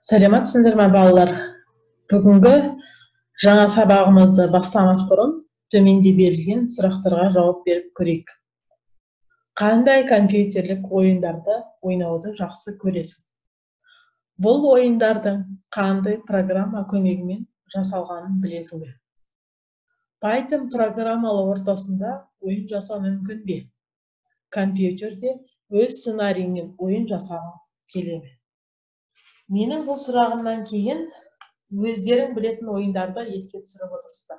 Сәлеметсіңдер ме, балалар? Бүгінгі жаңа сабағымызды бастамас бұрын төменде берілген сұрақтарға жауап беріп көрейік. Қандай компьютерлік ойындарды ойнауды жақсы көресің? Бұл ойындардың қандай программа көмегімен жасалғанын білесің бе? Python программалы ортасында ойын жасау мүмкін бе? Компьютерде өз сценарийіңмен ойын жасағың келе ме? Менің бұл сұрағымнан кейін өздерің білетін ойындарды еске түсіріп отырсыздар.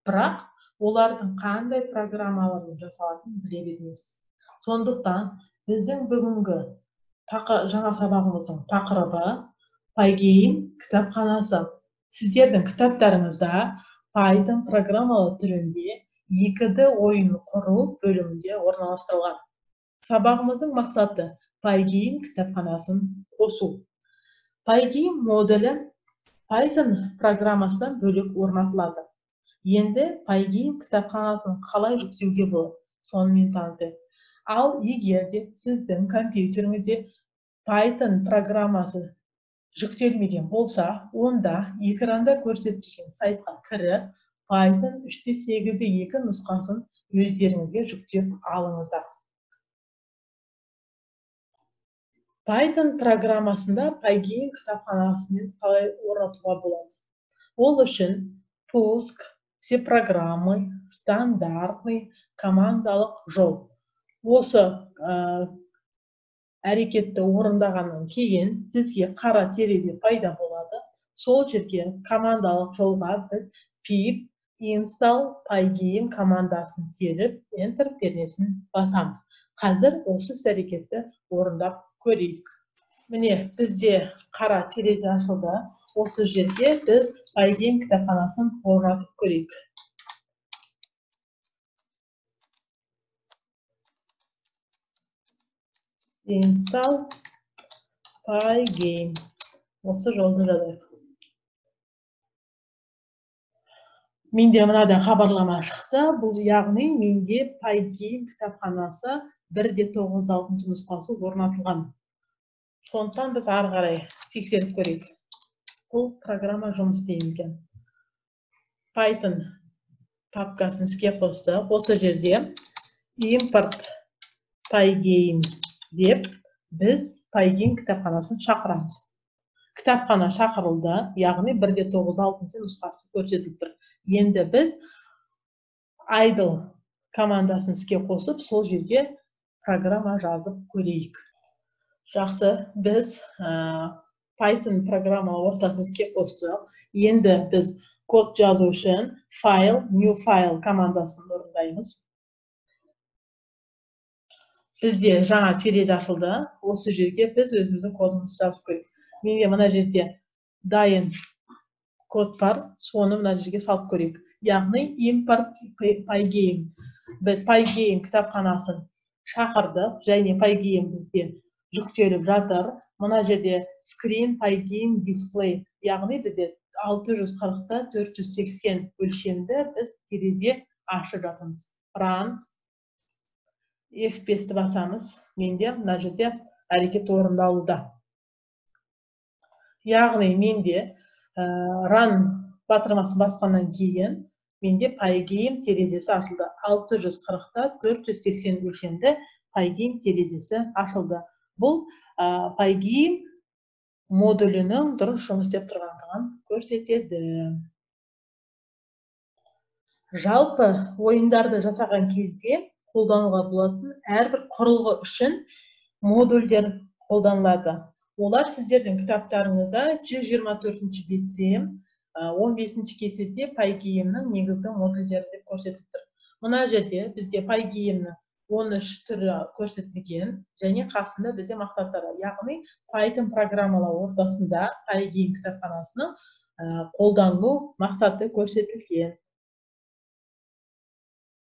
Бірақ олардың қандай программалармен жасалатынын біле бермейміз. Сондықтан біздің бүгінгі жаңа сабағымыздың тақырыбы Pygame кітапханасы. Сіздердің кітаптарыңызда Python программалы түрінде 2D ойын құру бөлімінде орналастырылған. Сабағымыздың мақсаты Pygame кітапханасын қосу. Pygame модулі Python программасынан бөлек орнатылады. Енді Pygame кітапханасын қалай жүктеуге болады, сонымен танысайық. Ал егер де сіздің компьютеріңізде Python программасы жүктелмеген болса, онда экранда көрсетілген сайтқа кіріп, Python 3.8.2 нұсқасын өздеріңізге жүктеп алыңыздар. Python программасында Pygame кітапханасымен қалай орнатуға болады? Ол үшін пуск, все программы, стандартный, командалық жол. Осы әрекетті орындағаннан кейін бізге қара терезе пайда болады. Сол жерге командалық жолға біз pip install pygame командасын теріп, enter пернесін басамыз. Қазір осы іс-әрекетті орындап көрейік. Міне, бізде қара терезе ашылды. Осы жерге біз Pygame кітапханасын орнатып көрейік. Install Pygame. Осы жолды жазайық. Менде мынадай хабарлама шықты. Бұл яғни менде Pygame кітапханасы 1.9.6 нұсқасы орнатылған. Сондықтан біз ары қарай тексеріп көрейік. Бұл программа жұмыс істейді екен. Python папкасын іске қостық. Осы жерде import Pygame деп біз Pygame кітапханасын шақырамыз. Кітапхана шақырылды, яғни 1.9.6 нұсқасы көрсетіліп тұр. Енді біз idle командасын іске қосып, сол жерге программа жазып көрейік. Жақсы, біз Python программа ортасын іске қостық. Енді біз код жазу үшін файл, new file командасын орындаймыз. Бізде жаңа терезе ашылды. Осы жерге біз өзіміздің кодымызды жазып көрейік. Менде мына жерде дайын код бар, соны мына жерге салып көрейік. Яғни import Pygame. Біз Pygame кітапханасын шақырдық және Pygame бізде жүктеліп жатыр. Мына жерде screen Pygame display, яғни бізде 640-та 480 өлшемді біз терезе ашып жатырмыз. Run F5-ті басамыз. Менде мына жерде әрекет орындалуда. Яғни менде run батырмасын басқаннан кейін менде Pygame терезесі ашылды. 640-та 480 өлшемді Pygame терезесі ашылды. Бұл Pygame модулінің дұрыс жұмыс істеп тұрғандығын көрсетеді. Жалпы ойындарды жасаған кезде қолдануға болатын әрбір құрылғы үшін модульдер қолданылады. Олар сіздердің кітаптарыңызда 124 бетте 15 кестеде Pygame-нің негізгі модульдері деп көрсетіліп тұр. Мына жерде бізде Pygame-нің 13 түрі көрсетілген және қасында бізде мақсаттары, яғни Python программалау ортасында Pygame кітапханасының қолданылу мақсаты көрсетілген.